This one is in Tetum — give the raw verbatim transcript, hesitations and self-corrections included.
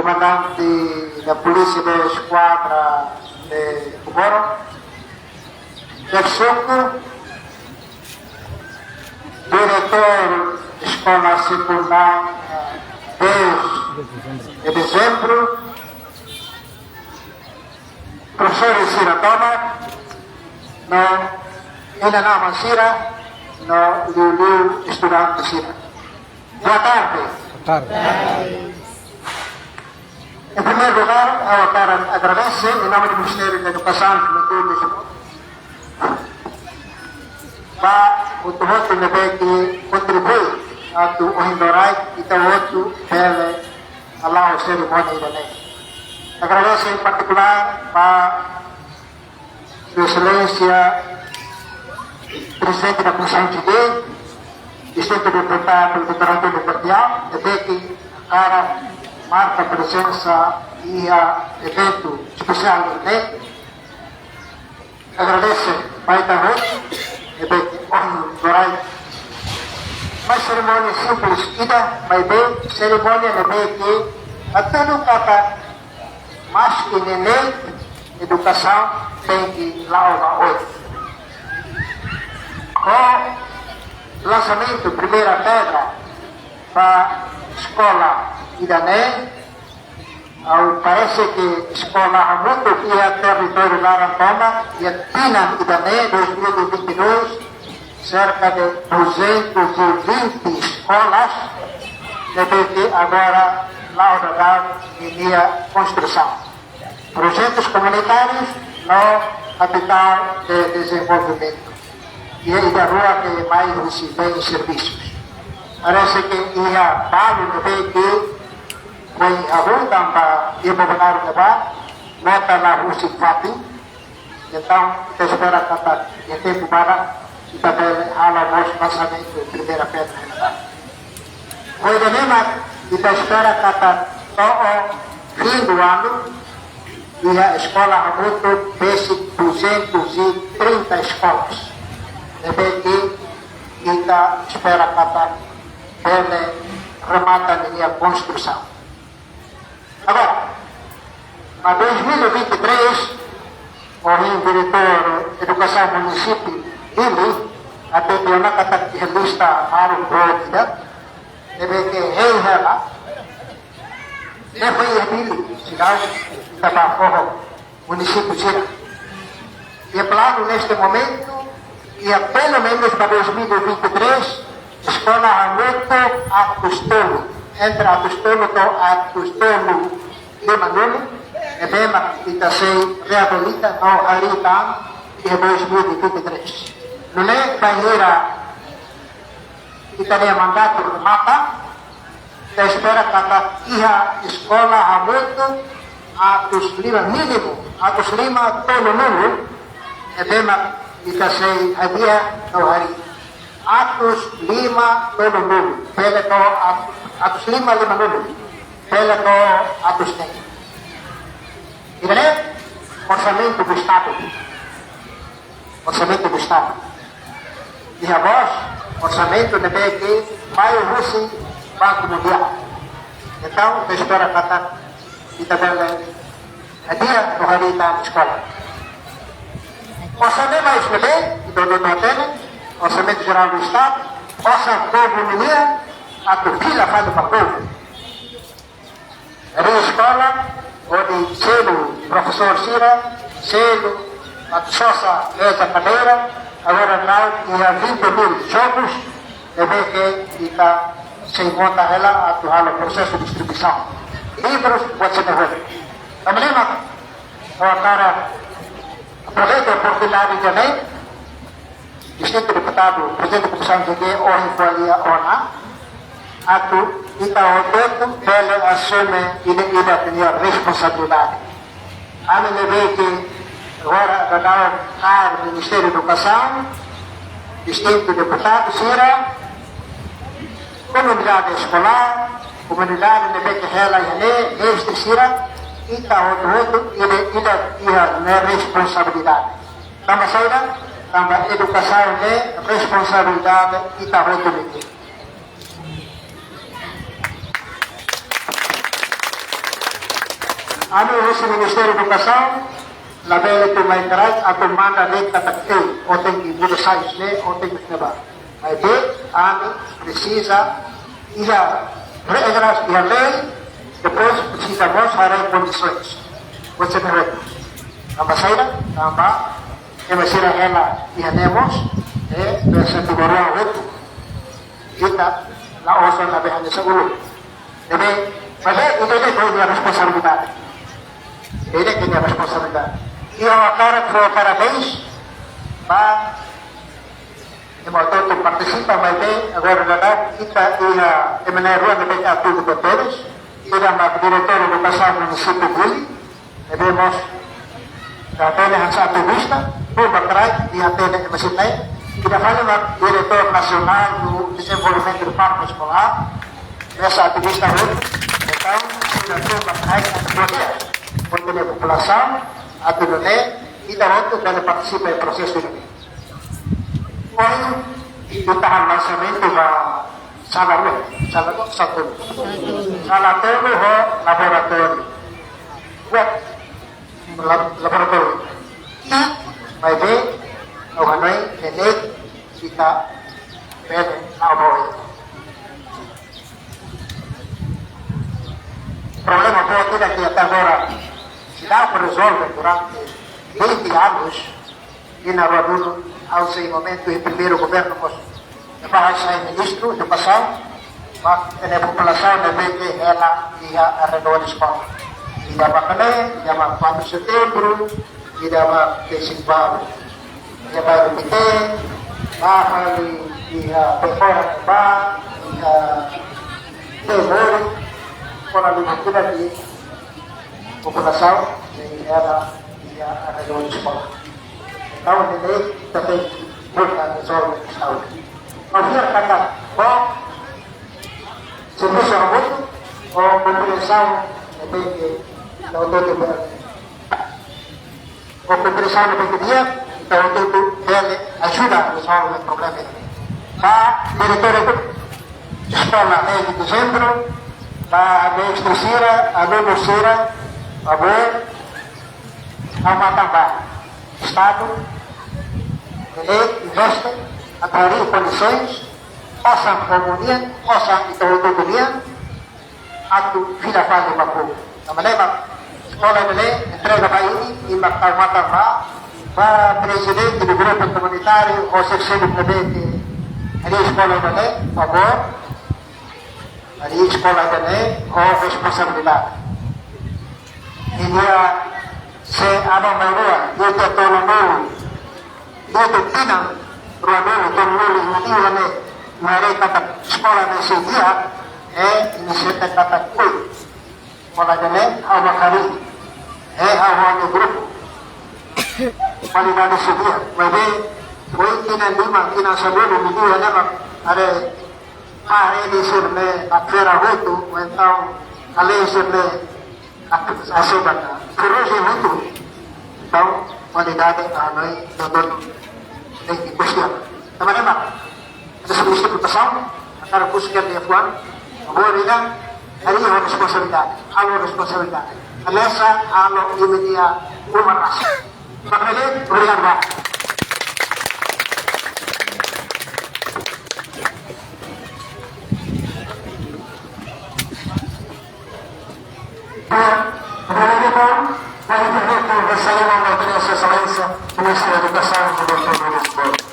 Komandante da Polícia da Eskuadra de Comoro, Xefe Suku, Diretór Eskola Sekundária dez de Dezembru, profesór sira tomak, no inan-aman sira, no liuliu estudante sira. Boa tarde. Boa tarde. Em primeiro lugar, ha'u hakarak agradese, em nome do Ministério da Educação, Juventude e Desporto, ba hotu-hotu ne'ebé ke kontribui atu ohin loron ita hotu bele hala'o serimónia ida-ne'e. Agradese em particular ba Sua Exelénsia Prezidente da Komisaun G D, distintu deputadu doutór António Cardeal, ne'ebé ke hakarak marka prezensa iha eventu espesiál ne'e. Agradese ba ita hotu, ne'ebé ke ohin loron mai serimónia simples ida, maibé serimónia ne'ebé ke hatudu katak maski neineik, edukasaun tenke la'o ba oin. Ho lansamentu primeira pedra ba eskola ida-ne'e, ha'u parese ke eskola hamutuk iha territóriu laran tomak, iha tinan ida-ne'e, dois mil e vinte e dois, cerca de duzentos e vinte escolas, ne'ebé ke agora la'o daudaun ninia konstrusaun. Projetus komunitárius no kapitál de dezenvolvimentu. Iha ida rua ke mai husi bens servisus. Parese ke iha balu ne'ebé ke foin hahú tanba iha Bobonaro ne'ebá, mota la husik fatin. Entaun, ita espera katak iha tempu badak ita bele hala'o mós lansamentu primeira pedra iha ne'ebá. Ho ida-ne'e mak ita espera katak to'o fim do ano, iha eskola hamutuk besik duzentos e trinta escolas. Ne'ebé ke ita espera katak bele remata ninia konstrusaun. Agora, ba dois mil e vinte e três, ohin Diretór Edukasaun Munisípiu Dili hatete ona katak iha lista balu boot ida, ne'ebé ke hein hela, ne'e foin iha Dili, seidauk ita bá foho munisípiu sira. Iha planu neste momento, iha pelumenus ba dois mil e vinte e três, eskola hamutuk atus tolu, entre atus tolu to'o atus tolu limanulu, ne'ebé mak ita sei reabilita no harii tan iha dois mil e vinte e três. Nune'e bainhira ita-nia mandatu remata, ita espera katak iha eskola hamutuk atus lima, mínimu atus lima tolunulu, ne'ebé mak ita sei hadi'a no harii. Atus lima tolunulu, bele to'o atus, atus lima limanulu, bele to'o atus neen. Ida-ne'e orsamentu do Estadu. Orsamentu do Estadu. Iha mós orsamentu ne'ebé ke mai husi Banku Mundiál. Entaun, ita espera katak ita bele hadi'a no harii tan eskola. Osan ne'e mai husi ne'ebé, ita hotu hatene, Orsamentu Jerál do Estadu, osan povu ninian, atu fila fali ba povu. Harii eskola, hodi selu profesór sira, selu atu sosa meza kadeira, agora daudaun iha vinte mil jogus, ne'ebé ke ita sei monta hela atu halo prosesu distribuisaun. Livrus, buat sira-ne'e hotu. Tanba ne'e mak, ha'u hakarak aproveita oportunidade ida-ne'e, distintu deputadu, Prezidente Komisaun G D, ohin fó lia ona, atu ita hotu-hotu bele asume ida-idak nia responsabilidade. Ami ne'ebé ke agora daudaun kaer Ministériu Edukasaun, distintu deputadu sira, komunidade eskolár, komunidade ne'ebé ke hela iha ne'e, mestre sira, ita hotu-hotu ida-idak iha nia responsabilidade. Tanba saida? Tanba edukasaun ne'e responsabilidade ita hotu nian. Ami husi Ministériu Edukasaun labele tun mai atrás atu manda de'it katak, "Ei, ó tenke muda sai husi ne'e, ó tenke husi ne'ebá." Maibé ami presiza iha regras, iha lei, depois presiza mós haree kondisoens. Você não é? Tanba saida, tanba ema sira hela iha ne'e mós, eh, bele sente barua hotu. Ita la osan la be hanesan uluk. Ne'ebé, maibé ida-ne'e ita-nia responsabilidade. Ida-ne'e ita-nia responsabilidade. I ha'u hakarak fó parabéns ba ema hotu-hotu partisipa, maibé agora daudaun ita iha ema na'in rua ne'ebé atu buka todos, ida mak diretór edukasaun munisípiu Dili, ne'ebé mós ita hatene hanesan ativista, tun ba trai, ita hatene ema sira-ne'e, ida fali mak diretór nasionál do dezenvolvimentu de parku eskolár, hanesan ativista hotu, entaun, sira tun ba trai, atu ko'alia ho ita-nia populasaun, atu nune'e ita hotu bele partisipa iha prosesu ne'e. Ohin, ita halo lansamentu ba sala rua, sala rua, sala tolu. Sala tolu ho laboratóriu. Buat lab-, laboratóriu. I, maibé, ha'u hanoin, ne'e ita bele la'o ba oin. Problema boot ida ke até agora seidauk rezolve durante vinte anos, iha rua dulu, ha'u sei momentu iha primeiru governu mós, ne'ebá ha'u sai ministru edukasaun, mak ita-nia populasaun ne'ebé ke hela iha arredór eskola. Ida mak ne'e, ida mak Quatro Setembro, ida mak Tesimbal, iha bairru Pité, ba fali iha Pekora ba, iha Temori, kona libu kida di populasaun, ne'e hela iha arredór eskola. Entaun, ne'e ita tenke buka rezolve kestaun. Ha'u fiar katak ho servisu hamutuk, ho kompreensaun, ne'ebé ke ita hotu-hotu bele, ho kompreensaun ne'ebé ke di'ak, ita hotu-hotu bele ajuda rezolve problema ne'e. Ba diretór eskola, mês de dezembro, ba mestre sira, alunu sira, favór, ha'u hatán ba Estadu, ne'e investe, atu harii kondisoens, osan ho monian, osan ita hotu-hotu nian, atu fila fali ba povu. Tanba ne'e mak eskola ne'e entrega ba imi, i mak ha'u hatán ba, ba prezidente do grupu komunitáriu, ho seksaun ne'ebé ke harii eskola ne'e, favór, harii eskola ne'e ho responsabilidade. Ida se aban-bainrua, ida tolunulu, ida tinan ruanulu, tolunulu, ida ne'e, haree katak eskola ne'e sei di'ak, eh, imi sente katak, oi, eskola ne'e ha'u mak harii, eh, ha'u ho ha'u-nia grupu. Kualidade sei di'ak, maibé, oi, tinan lima, tinan sanulu, ida ne'e mak haree, haree de'it sira-ne'e nakfera hotu, entaun, alin sira-ne'e nakfera hotu. Entaun, kualidade, ah, ne'e, dodon, ne'e, kuestiona. Tanba ne'e mak, ita servisu edukasaun, ita harus kerja di F one, agora ida, harii ho responsabilidade, halo responsabilidade. Hanesan, halo imi-nia uma rasik. Mak ne'e de'it, obrigadu barak. Bom, obrigadu, bom. Para o governo, vai sair uma notícia, Sua Excelência, Ministro da Educação, doutor Nunes Boy.